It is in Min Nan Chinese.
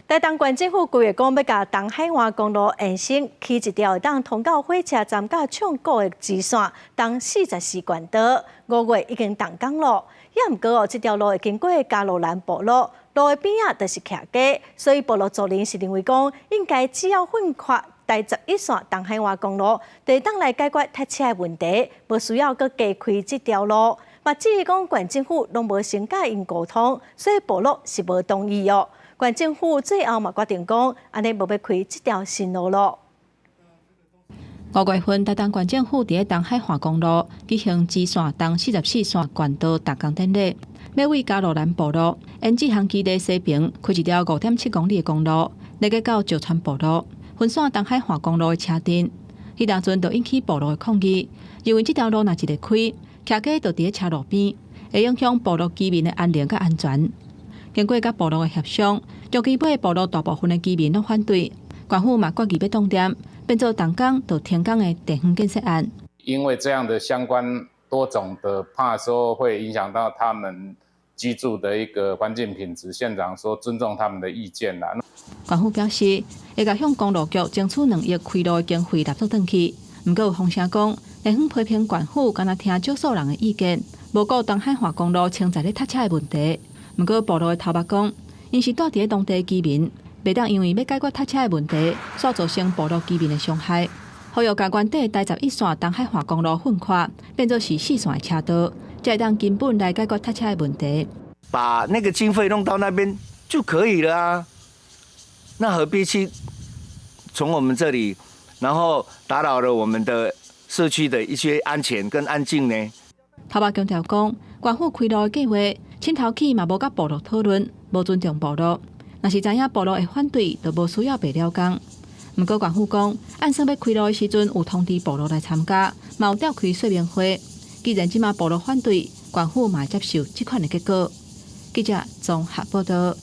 台東縣政府規劃講欲共東海岸公路延伸，起一條會當通到火車站佮唱鼓的支線，東44幹道，5月已經動工咯。也毋過哦，這條路會經過加路蘭部落，路的邊仔就是徛家，所以部落族人是認為講，應該只要分割台十一線東海岸公路，就會當來解決塞車的問題，無需要閣加開這條路。嘛，至於講縣政府攏無先佮𪜶溝通，所以部落是無同意哦。縣政府最後嘛決定講，按呢無欲開這條新路咯。5月份，台東縣政府佇咧東海岸公路舉行支線東44線幹道動工典禮，欲為加路蘭部落沿志航基地西爿開一條5.7公里的公路，連接到石川部落，分散東海岸公路的車陣。彼當陣就引起部落的抗議，認為這條路若一个開，徛家就佇咧車路邊，會影響部落居民的安寧佮安全。經過佮部落的協商，中基尾部落大部分的居民攏反對，縣府嘛決議欲擋掂，變做動工到停工的地方建設案。因為這樣的相關多種的，怕說會影響到他們居住的一個環境品質，縣長說尊重他們的意見啦。縣府表示，會共向公路局爭取2億開路的經費納做轉去。毋過有風聲講，地方批評縣府干焦聽少數人的意見，無顧東海岸公路潛在咧塞車的問題。毋過部落的頭目講，𪜶是住佇咧當地居民，袂當因為欲解決塞車的問題，煞造成部落居民的傷害。呼籲共原底台十一線東海岸公路分割，變做是四線的車道，才會當根本來解決塞車的問題。把那個經費弄到那邊就可以了啊，那何必去從我們這裡，然後打擾了我們的社區的一些安全跟安靜呢？頭目強調講，縣府開路的計劃，凊頭起嘛無佮部落討論，無尊重部落。若是知影部落會反對，就無需要白了工。毋過縣府講，按算欲開路的時陣，有通知部落來參加，嘛有召開說明會。既然這馬部落反對，縣府嘛會接受這款的結果。記者綜合報道。